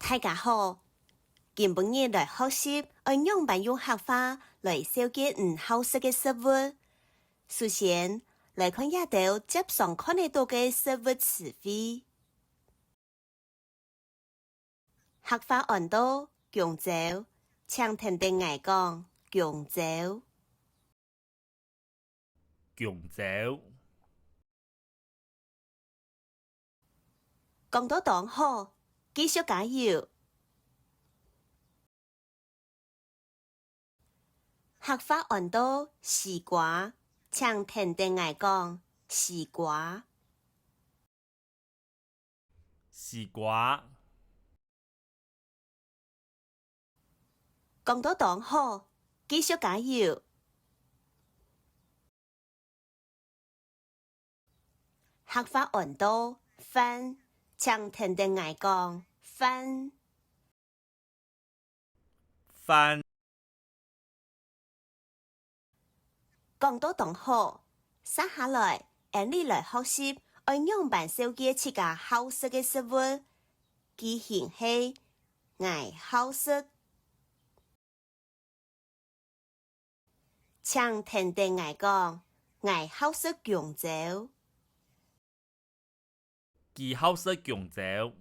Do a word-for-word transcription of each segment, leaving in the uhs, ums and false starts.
大家好，今晡日來學習愛仰般用客話來紹介你好食个食物。首先，來看這兜輒常看得著个食物詞彙。 客話安到弓蕉，請跈等𠊎講弓蕉。弓蕉。講到當好，繼續加油！ 客話安到西瓜，請跈等𠊎講西瓜。西瓜。講到當好，繼續加油！ 客話安到飯，請跈等𠊎講飯。飯。講到當好，續下來，𫣆俚來學習愛仰般紹介自家好食个食物。句型係：𠊎好食。 請跈等𠊎講，𠊎好食弓蕉。佢好食弓蕉。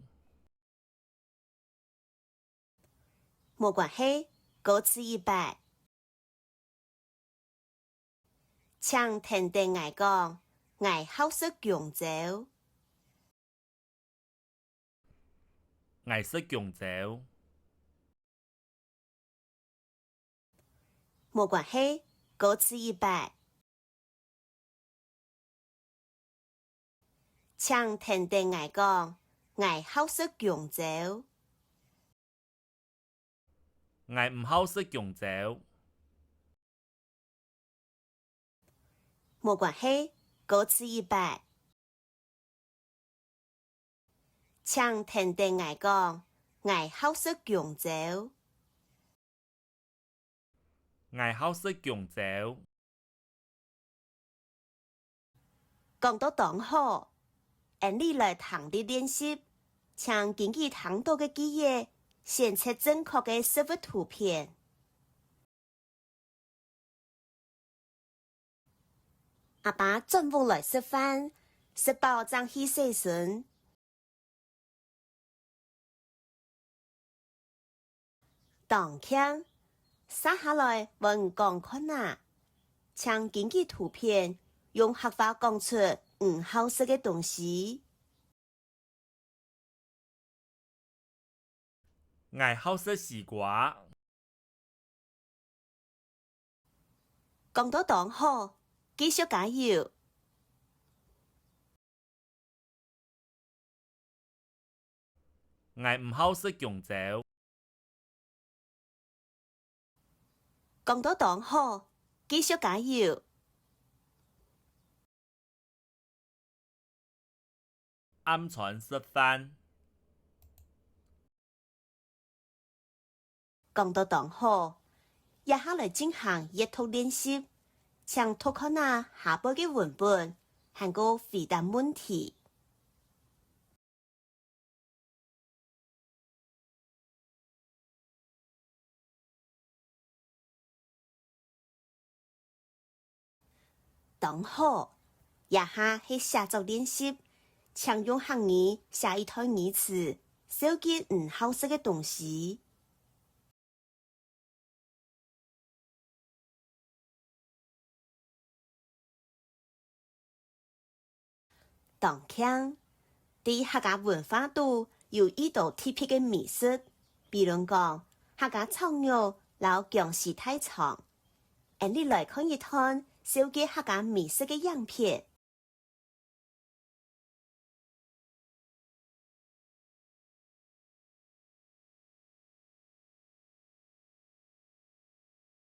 無關係，過試一擺。請跈等𠊎講，𠊎好食弓蕉。 𠊎食弓蕉。無關係，過試一擺。請跈等𠊎講，𠊎好食弓蕉。𠊎毋好食弓蕉。 無關係，過試一擺。請跈等𠊎講，𠊎好食弓蕉。𠊎好食弓蕉。 講到當好，𫣆俚來聽力練習，請根據聽著个句仔，選擇正確个食物圖片。阿爸轉屋來食飯，食飽正去洗身。 當慶！續下來換講看啊，請根據圖片，用客話講出你好食个東西。𠊎好食西瓜。 講到當好，繼續加油！𠊎毋好食弓蕉。講到當好，繼續加油！ 暗餐食飯。講到當好，這下來進行閱讀練習，請讀看啊下背个文本，還過回答問題。 當好，這下係寫作練習，請用客語寫一段語詞，紹介你好食个東西。 當慶！在客家文化肚有已多特別个美食，比論講，客家炒肉摎薑絲大腸。𫣆俚來看一段紹介客家美食个影片。